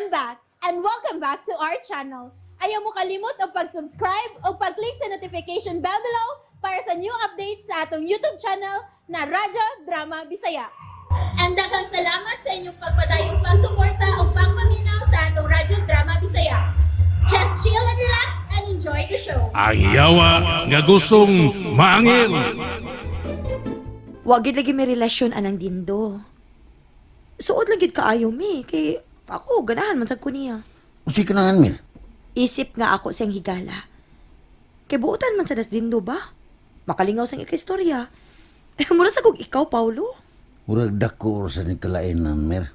I'm back and welcome back to our channel. Ayaw mo kalimot og pag-subscribe o pag-click sa notification bell below para sa new updates sa atong YouTube channel na Radyo Drama Bisaya. And daghang salamat sa inyong pagpadayong pagsuporta o pagpaminaw sa atong Radyo Drama Bisaya. Just chill and relax and enjoy the show. Ang yawa nga gustong maangil. Wa gid lagi may relasyon anang Dindo. Suod lang gid kaayo mi kay ako ganahan man sad ko niya. Unsay kanahan, Mir? Isip nga ako siyang higala. Kay buotan man sa das Dindo ba? Makalingaw sang ika-istorya. Mura sa kog ikaw, Paulo. Murag dako ra sa ni kalainan, Mir.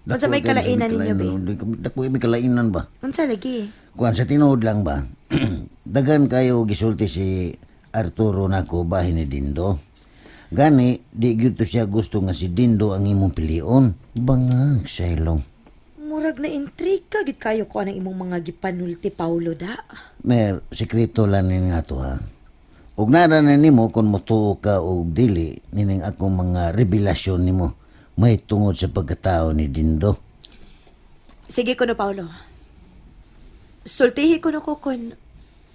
Unsa may kayo sa kalainan ninyo, Dako may kalainan ba? Unsa lagi? Kuan sa tinuod lang ba? Dagan kayo gisulti si Arturo nako bahin ni Dindo. Gani, di gyud to siya gusto nga si Dindo ang imong pilion. Bangag sa ilong. Murag na intriga gid kayo ko anang imong mga gipanulti, Paulo da. Mer, sekreto lang ni nga to ha. Ug nara na nimo kung motuo ka og dili nining akong mga revelasyon nimo may tungod sa pagkatao ni Dindo. Sige kuno, Paulo. Sultihi kuno ko kun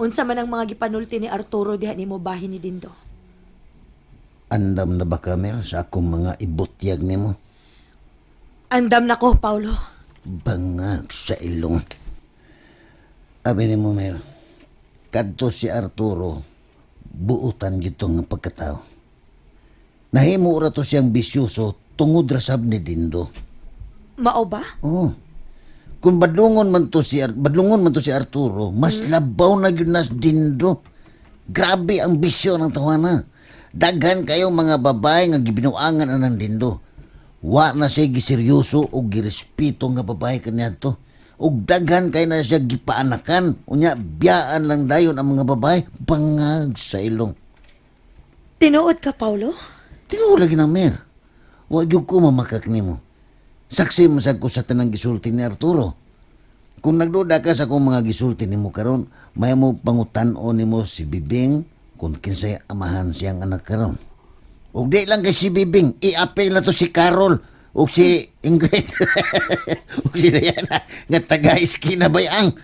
unsa man ang mga gipanulti ni Arturo diha nimo bahin ni Dindo. Andam na ba ka, Mer, sa akong mga ibutyag nimo? Andam na ko, Paulo. Bangag sa ilong. Abi nimo, Mer, kadto si Arturo, buutan gito nga pagkatao. Nahimo ra to siyang bisyoso tungod ra sab ni Dindo. Mao ba? Oh. Kung badlungon man to si Arturo, mas labaw na gyud nas Dindo. Grabe ang bisyo ng tawana. Daghan kayo mga babae nga gibinuangan anang Dindo. Wa na siya giseryoso o girespeto nga babae kaniadto. Ug daghan kay na siya gipaanakan. Unya biyaan lang dayon ang mga babae bangag sa ilong. Tinuod ka, Paulo? Tinuod lagi na, Mer. Wa gyud ko mamakak nimo. Saksi man sad ko sa tanang gisulti ni Arturo. Kung nagduda ka sa akong mga gisulti nimo karon, may mo pangutan-on nimo si Bibing kung kinsay amahan siyang anak karon. Ug di lang kay si Bibing, iapil na to si Carol ug si Ingrid ug si Diana nga taga iskina bayang.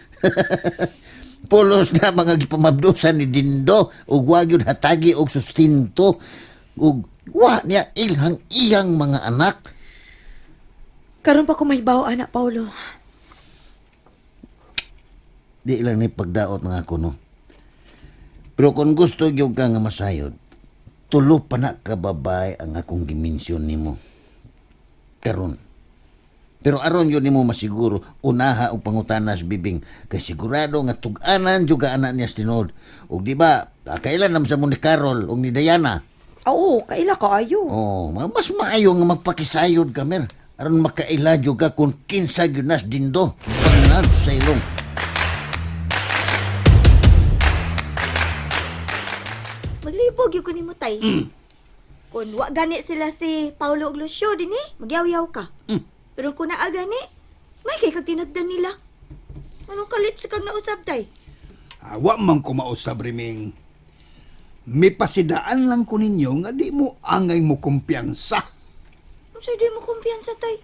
Pulos na mga gipamabdusan ni Dindo ug wa gyud hatagi og sustinto ug wa niya ilhang iyang mga anak. Karon pa ko mahibaw, anak Paulo. Di lang ni pagdaot nga ako, no. Pero kung gusto gyud ka nga masayod, tulo pa na ka babae ang akong gimensyon nimo. Karon. Pero aron yun nimo masiguro, unaha og pangutanas Bibing kay sigurado nga tug-anan jud ka anak niya sa tinuod. Ug di ba, kailan naman sa mo ni Carol ug ni Diana? Oo, kaila kaayo. Oh, mas maayo nga magpakisayod ka, Mer. Aron makaila jud ka kung kinsa gyud nas Dindo. Bangag sa ilong. Maglibog yung kunin mo, tay. Kung wa gani sila si Paulo ug Lucio dinhi, magyaw-yaw ka. Pero kung naa gani, may kay kag tinagdan nila. Anong kalit sa kag nausab, tay? Awa man ko mausab, Riming. May pasidaan lang ko ninyo nga di mo angay mo kumpiyansa. Unsa di mo kumpiyansa, tay?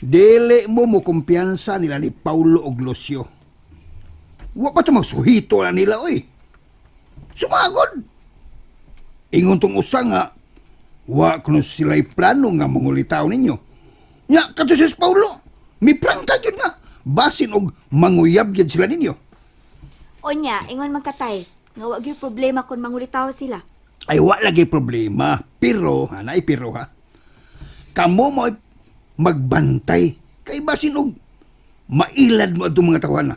Dili mo mo kumpiyansa nila ni Paulo og Lucio. Wa pa ta magsuhito na nila, oy. Sumagod. Ingon tong usa nga, wa kuno sila'y plano nga mangulitaw ninyo. Nya, kato si Paulo, may prangka yun nga. Basin og manguyab yun sila ninyo. Onya, ingon man ka, tay, nga wa gyud problema kung mangulitaw sila. Ay wa lagi problema. Pero, hanay pero ha. Kamo mo magbantay. Kay basin og mailad mo atong mga tawana.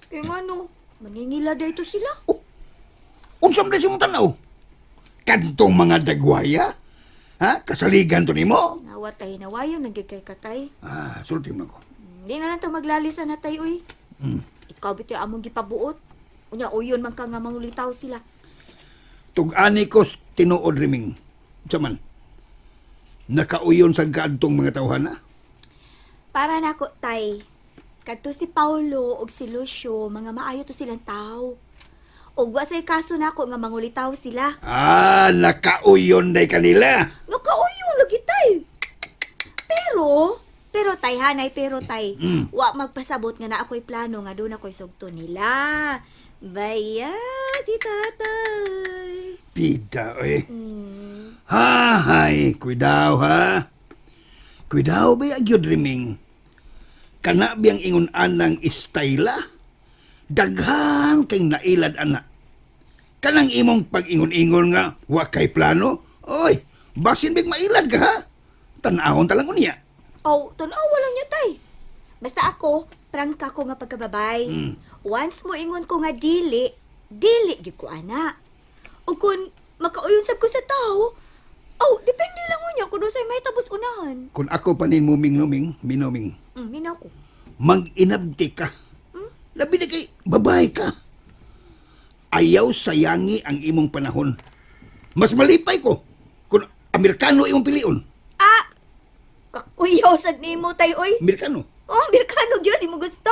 Kay ngano, maningila dayto sila. Oh, unsa man si mong tanaw? Kantong mga dagwaya? Ha? Kasaligan to nimo? Nawa tay, nawayon nagyud kay katay. Ah, sulti mo ko. Hindi na lang ta maglalisa na tay, uy. Ikaw bitaw among gipabuot. Unya uyon man ka nga mangulitaw sila. Tug-ani ko tinuod, Riming. Unsa man? Nakauyon sa kaadtong mga tawhana? Para nako, tay. Kadto si Paulo ug si Lucio, mga maayo to silang tao. Ug wa say kaso nako nga mangulitaw sila. Ah, nakauyon day kanila. Nakauyon lagi tay. Pero Pero tay hanay, pero tay, wa magpasabot nga na ako'y plano nga doon ako'y sugto nila. Baya, si tatay. Pida, oy. Hahay, kuidaw ha. Kuidaw ba gyud riming? Kana biyang ingon anang istayla? Daghan kay nailad ana. Kanang imong pag-ingon-ingon nga wa kay plano, oy, basin big mailad ka ha. Tan-awon talang unya. Oh, tanawa lang niya tay. Basta ako, prangka ko nga pagkababay. Once mo ingon ko nga dili, dili gyud ko ana. O kung makauyon sab ko sa tao, oh, depende lang unya kung unsay may tapos unahan. Kung ako pa nin muming-numing, minuming, Minaw ko. mag-inabti ka. Labi na kay babae ka. Ayaw sayangi ang imong panahon. Mas malipay ko kung Amerikano imong pilion. Ah! Kakuyaw sad nimo tay oy. Amerikano. Oh, Amerikano gyud di mo gusto.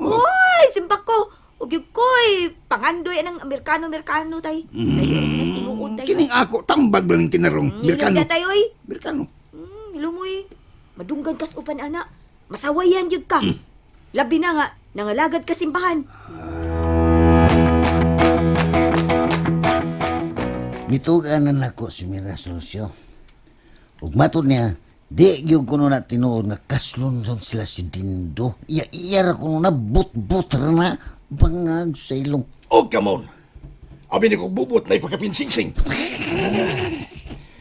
Oy, simpak ko. Ug gyud ko eh, pangandoy anang Amerikano Amerikano tay. Ay, ug ginas tinuod tay. Kining ako tambag lang yung tinarong. Amerikano. Hilom tay oy. Amerikano. Hilumoy. Madunggan kas uban ana. Masawayan gyud ka. Labi na nga nangalagad ka simbahan. Mitugan na nako si Mirasol siyo. Ug matod niya, di gyud kuno na tinuod nga kaslunson sila si Dindo. Iya iya ra kuno na but-but ra na bangag sa ilong. Oh, come on. Abi ni kong bubot na ipagkapinsingsing.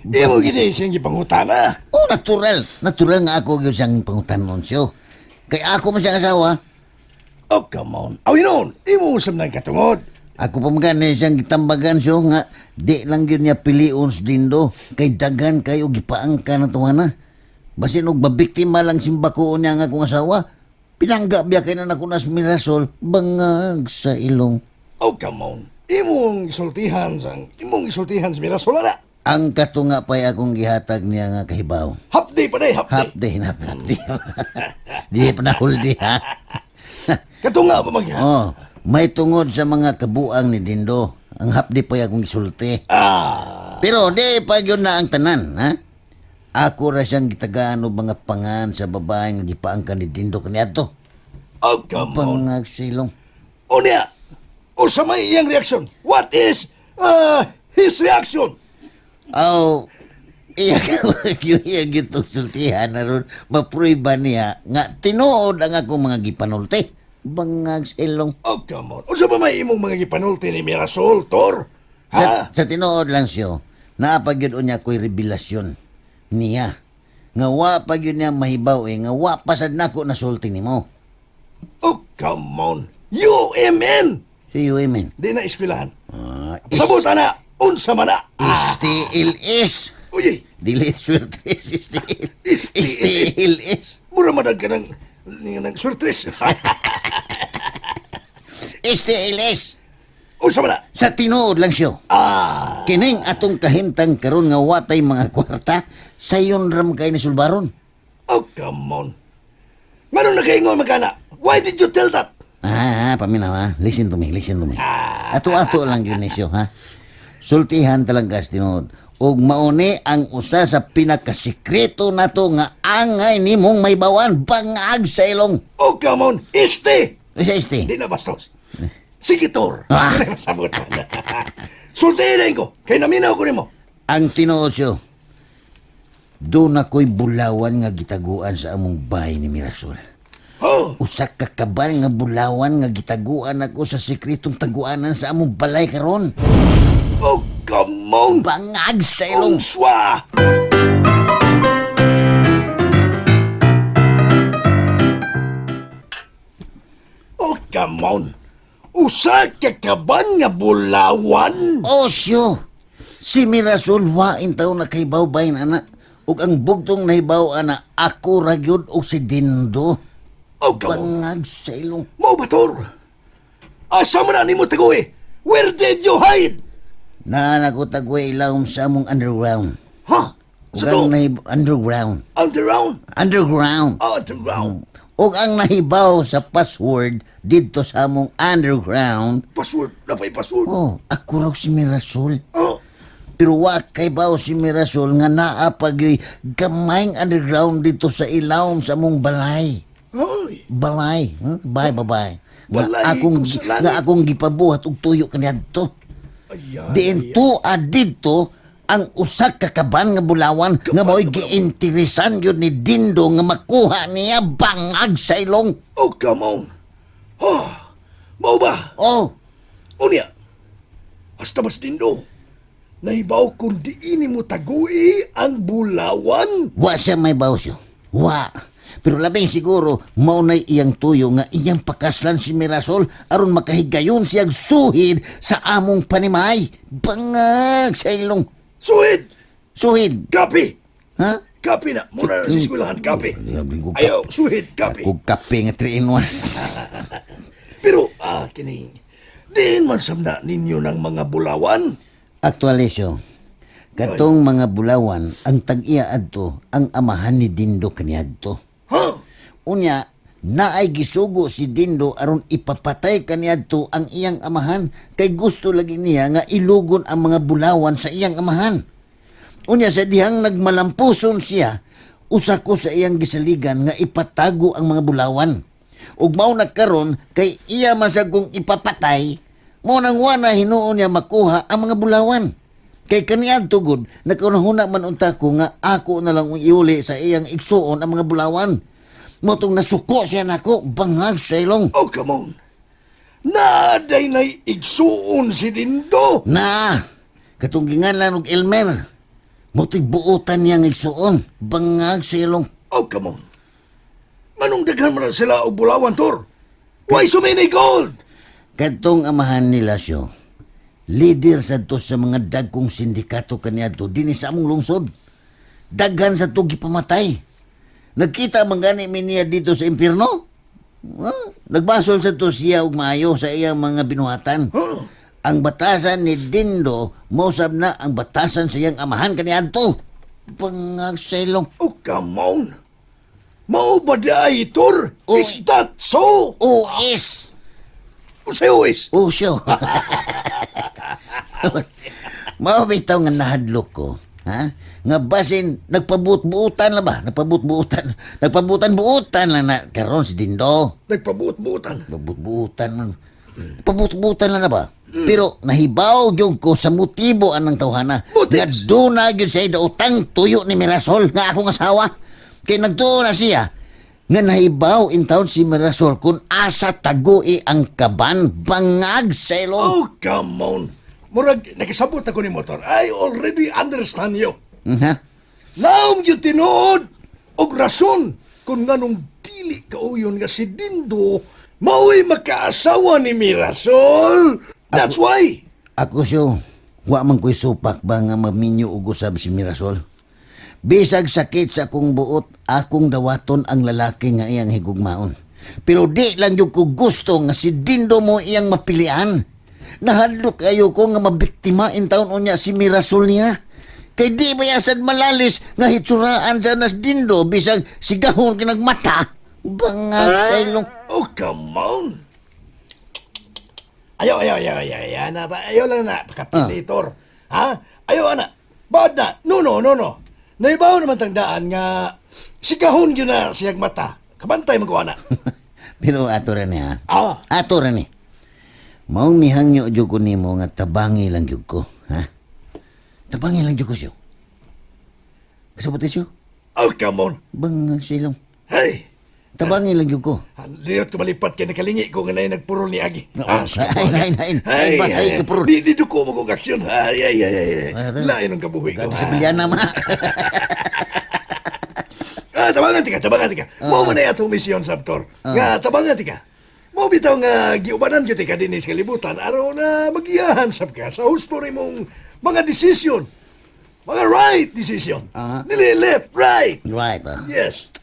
Imo gini siyang gipangutana. Oh, natural. Natural nga ako gyud siyang pangutanon siyo. Kay ako man siyang asawa. Oh, come on. Aw, yun. Imo usap ng katungod. Ako pa man gani siyang gitambagan siyo nga di lang gyud niya pilion sa Dindo. Kay daghan kayo gipaangka na tuwana. Basin og mabiktima lang simbako niya nga akong asawa. Pinangga biya kay na nako nas Mirasol bangag sa ilong. Oh, come on. Imong isultihan sa Mirasol na. Ang katunga pa'y akong gihatag niya nga kahibaw. Hapdi pa day, hapdi. Half day na, half day. Di pa na day ha. Katunga pa magha. Oh, may tungod sa mga kabuang ni Dindo. Ang hapdi pa'y akong gisulti. Ah. Pero di pa yun na ang tanan, ha? Ako ra siyang gitagaan og mga pangan sa babae nga gipaangkan ni Dindo kaniadto. Oh, come on. Bangag sa ilong. O niya. O sa may iyang reaction. What is his reaction? Aw, iya iya gitong sultihan na ron, mapruiba niya nga tinuod ang akong mga gipanulti. Bangag sa ilong. Oh, come on. Unsa pa may imong mga gipanulti ni Mirasol, Tor? Ha? Sa tinuod lang siyo, naapag yun niya ko'y revelasyon niya. Nga wa pa yun niya mahibaw eh, nga wa pa sad nako nasulti nimo. Oh, come on. UMN! Si UMN. Di na eskwelahan. Ah, Sabot ana, unsa man na. STLS. Uy, Dili swerte STL. STLS. STLS. Mura madag ka ng surtres. STLS. Unsa man na. Sa tinuod lang siyo. Ah, Kining atong kahimtang karon nga watay mga kwarta, sayon ram kay ni sulbaron. Oh, come on. Nganong nakaingon magkana? Why did you tell that? Ah, paminaw ha. Listen to me, listen to me. Ato-ato lang yun siyo, ha. Sultihan talaga sa tinuod. Ug mauni ang usa sa pinakasikreto nato nga angay nimong may bawan bangag sa ilong. Oh, come on. Este! Isa este. Di na bastos. Sige, Tor. Ah. Sabot. Sultihin ko. Kay naminaw ko nimo. Ang tinuod siyo. Doon ako'y bulawan nga gitaguan sa among bahay ni Mirasol. Oh, Usa ka kabal nga bulawan nga gitaguan ako sa sekretong taguanan sa among balay karon. Oh, come on. Bangag sa ilong. Unswa! Oh, come on. Usa ka kaban nga bulawan? Osyo! Si Mirasol wain taon na kay bayn ana. Ug ang bugtong nahibaw ana ako ra gyud og si Dindo. Oh, come on. Bangag sa ilong. Mao ba, Tor? Asa man na nimo tagoy? Where did you hide? Naan ako tagoy ilawom sa among underground. Ha? Ug Sa ang to? underground. Underground? Underground. Oh, underground. Ug ang nahibaw sa password didto sa among underground. Password. Napay password. Oh, ako raw si Mirasol. Oh. Pero wa kay bao si Mirasol nga naa pagyoy gamayng underground dito sa ilawom sa among balay. Hoy, Balay, huh? Bye bye. Nga Balay akong ko sa langit. nga akong gipabuhat og tuyo kaniadto. Ayan. Diin tuad didto ang usa ka kaban nga bulawan nga mao'y giinteresan yun ni Dindo nga makuha niya bangag sa ilong. Oh, come on. Oh, mao ba? Oh, Unya, hasta mas Dindo. Nahibaw kung diini mo tagui ang bulawan. Wa siya may bawsyo. Wa. Pero labing siguro, mao na'y iyang tuyo nga iyang pakaslan si Mirasol aron makahigayon siyang suhid sa among panimay. Bangag sa ilong. Suhid! Suhid. Kapi! Ha? Kapi na. Muna na sa eskwelahan, kapi. Ayaw, suhid, kapi. Kug kape nga 3 in 1. Pero, kining, diin man samna ninyo ng mga bulawan. Actually, siyo, katong mga bulawan, ang tag-iya adto, ang amahan ni Dindo kaniadto. Ha? Unya, naay gisugo si Dindo aron ipapatay kaniadto ang iyang amahan kay gusto lagi niya nga ilugon ang mga bulawan sa iyang amahan. Unya sa dihang nagmalampuson siya, usa ko sa iyang gisaligan nga ipatago ang mga bulawan. Ug mao na karon kay iya man sa kong ipapatay, mao nang wa na hinuon niya makuha ang mga bulawan. Kay kaniadto gud, nakaunahuna man unta ko nga ako na lang ang iuli sa iyang igsuon ang mga bulawan. Mao tong nasuko siya nako, bangag sa ilong. Oh, come on. Naaday na'y igsuon si Dindo. Na, katong ginganlan og Elmer. Mao to'y buotan niyang igsuon, bangag sa ilong. Oh, come on. Manong daghan man na sila og bulawan, Tor? Why so many gold? Kadtong amahan nila siyo, leader sa to sa mga dagkong sindikato kaniadto dinhi sa among lungsod. Daghan sa to gipamatay. Nagkita man gani mi niya dito sa impierno. Huh? Nagbasol sa to siya og maayo sa iyang mga binuhatan. Huh? Ang batasan ni Dindo, mosab na ang batasan sa iyang amahan kaniadto. Bangag sa ilong. Oh, come on. Mao ba di ay, Tor? Oh. Is that so? OS! Unsay OS? Oh, siya. Mao bitaw nga nahadlok ko, ha? Nga basin nagpabuot-buotan la ba? Nagpabuot-buotan. Nagpabuotan-buotan lang na karon si Dindo. Nagpabuot-buotan. Pabuot-buotan man. Pabuot-buotan lang na ba? Pero nahibaw gyud ko sa motibo anang tawhana. Motives? Nga duna gyud siya daotang tuyo ni Mirasol nga akong asawa. Kay nagtuo na siya nga nahibaw in town si Mirasol kung asa tagui ang kaban bangag sa ilong. Oh, come on. Murag, nakasabot ako ni Motor. I already understand you. Ha? Naom yung tinuod og rason kung nganong dili kauyon nga si Dindo mao'y makaasawa ni Mirasol. That's why. Ako siyo, wa man ko'y supak ba nga maminyo og usab si Mirasol. Bisag sakit sa akong buot, akong dawaton ang lalaki nga iyang higugmaon. Pero di lang yung ko gusto nga si Dindo mo iyang mapilian. Nahadlok kayo ko nga mabiktima in taon unya si Mirasol niya. Kay di ba yasad malalis nga hitsuraan sa nas Dindo bisag sigahon kinagmata. Bangag sa ilong. Oh, come on. Ayaw, ayaw, ayaw, ayaw, ayaw na ba? Ayaw lang na, pagkapilitor. Ha? Ayaw, ana. Baad na? No, no, no, no. Naibaw naman tangdaan nga sigahon yun na siyag mata. Kabantay mo ko, ana. Pero ato rin ha. Ah. Ato rin eh. Maong mihangyo jud ko nimo nga tabangi lang jud ko, ha? Tabangi lang jud ko siyo. Kasabot siyo? Oh, come on. Bangag sa ilong. Hey! Tabangi lang jud ko. Liyot ko malipat kay nakalingi ko nga na nagpurol ni Agi. Ay, ay, ay, ay, ba, ay, kapurol. Di, di duko mo kong aksyon. Ay, ay, ay, ay. Ay, Lain ang kabuhi ko. Gado sa bilyana man. Ah, tabangan tika, tabangan tika. Mao man na atong misyon, Sabtor. Nga, tabangan tika. Mao bitaw nga giubanan gyud tika dinhi sa kalibutan aron na magiyahan sab ka sa husto nimong mga desisyon. Mga right decision. Ah. Dili left, right. Right. Ah. Yes.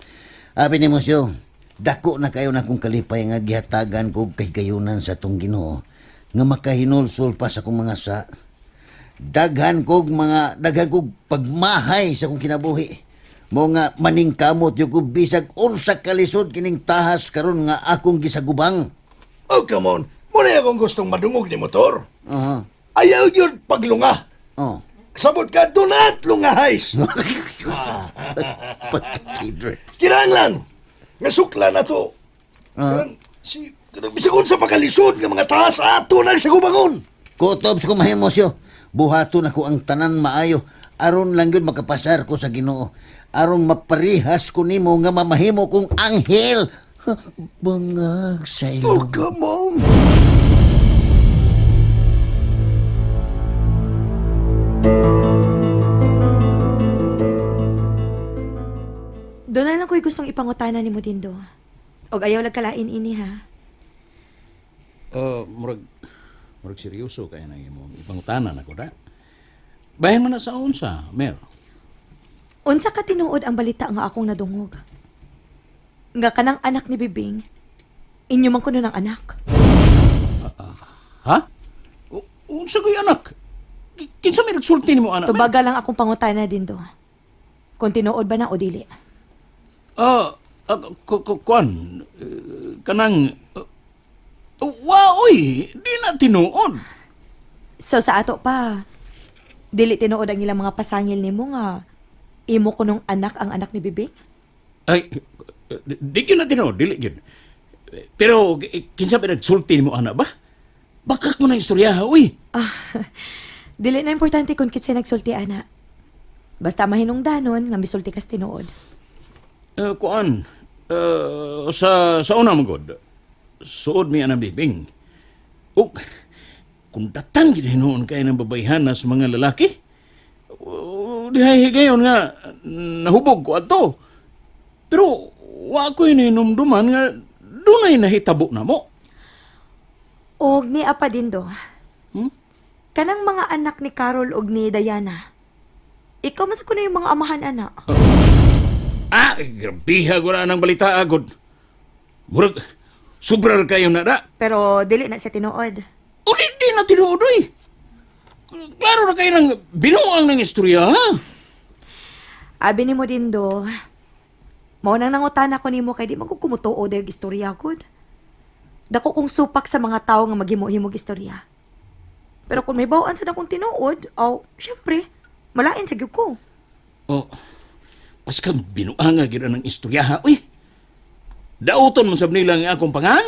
Abi nimo siyo, dako na kayo na akong kalipay nga gihatagan ko kay kayunan sa atong Ginoo nga makahinulsol pa sa akong mga sa. Daghan kog mga daghan kog pagmahay sa akong kinabuhi. Mo nga maningkamot yung ko bisag unsa kalisod kining tahas karon nga akong gisagubang. Oh, come on. Muna akong gustong madungog ni motor. Aha. Ayaw yun paglunga. Oh. Sabot ka, do not lungahays. Pagkakidre. Kinahanglan nga sukla na to. Kanang si kanang bisag unsa pa kalisod nga mga taas ato nang sagubangon. Kutob sa kumahimosyo. Buhaton ako ang tanan maayo. Aron lang yun makapasar ko sa Ginoo. Aron maparihas ko nimo nga mamahimo kong anghel. Bangag sa Oh, ilong. come on. Doon na lang ko'y gustong ipangutana ni mo Dindo. Og ayaw lagkalain ini ha. Murag murag seryoso kay na imong ipangutanan ako da. Bahin man na sa unsa, Mer. Unsa ka tinuod ang balita nga akong nadungog? Nga kanang anak ni Bibing, inyo man kuno ng anak. Ha? Unsa ko'y anak? Kinsa may nagsulti nimo anak? Mer? Tubaga lang akong pangutana Dindo. Kung tinuod ba na o dili. Kuan, kanang wa oy, di na tinuod. So sa ato pa, dili tinuod ang ilang mga pasangil nimo nga imo kunong anak ang anak ni Bibing? Ay, di gyud na tinuod, dili gyud. Pero kinsa may nagsulti nimo anak ba? Bakak mo na istorya, uy. Ah, dili na importante kung kinsay nagsulti ana. Basta mahinungdanon nga misulti kas tinuod. Kuan, sa una mo god, suod mi anang bibing. Ug kung datang gid hinuon kay ng babayhana sa mga lalaki, dihay higayon nga nahubog ko adto. Pero wa ko hinumduman nga dunay nahitabo na mo. Og ni apa dindo. Hmm? Kanang mga anak ni Carol og ni Diana. Ikaw man sa kuno yung mga amahan ana. Ah, grabiha ko na ng balita agod. Murag, sobra ra kayo na da. Pero dili na siya tinuod. O di na tinuod oy. Klaro na kayo ng binuang ng istorya, ha? Abi nimo dindo. Mao nang nangutana ko nimo kay di man ko kumutuo dayog istorya gud. Dako kong supak sa mga tawo nga maghimo-himog istorya. Pero kung may bawaan sa akong tinuod, aw, syempre, malain sa gyud ko. Oh, paskang binuanga gyud ang istorya ha. Uy, dauton man sab nila ang akong pangan.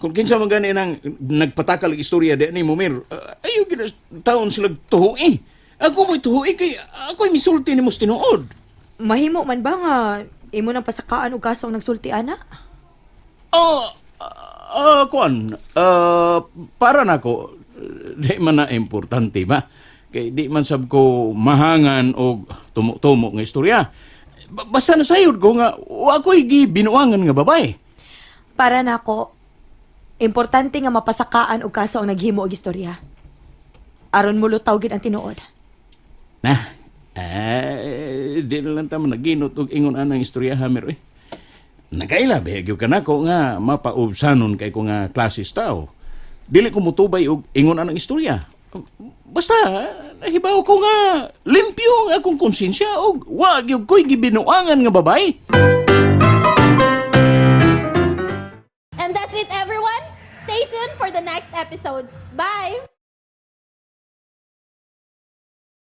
Kung kinsa man gani nang nagpatakal og istorya di ni Mumir, ayo gyud na taon sila tuhui. Ako mo'y tuhui kay ako'y misulti nimo sa tinuod. Mahimo man ba nga imo nang pasakaan og kaso ang nagsulti ana? Oh, kuan, para nako di man na importante ba? Kay di man sab ko mahangan og tumo-tumo nga istorya. Basta nasayod ko nga wa ko'y gibinuangan nga babae. Para nako, importante nga mapasakaan og kaso ang naghimo og istorya. Aron mulutaw gid ang tinuod. Na, di na lang ta managinot og ingon anang istorya ha, Mer, eh. Nakaila ba gyud ka nako nga mapaubsanon kay ko nga klasis tao. Dili ko mutubay og ingon anang istorya. Basta nahibaw ko nga limpyo ang akong konsensya og wa gyud ko'y gibinuangan nga babae. And that's it, everyone. Stay tuned for the next episodes. Bye!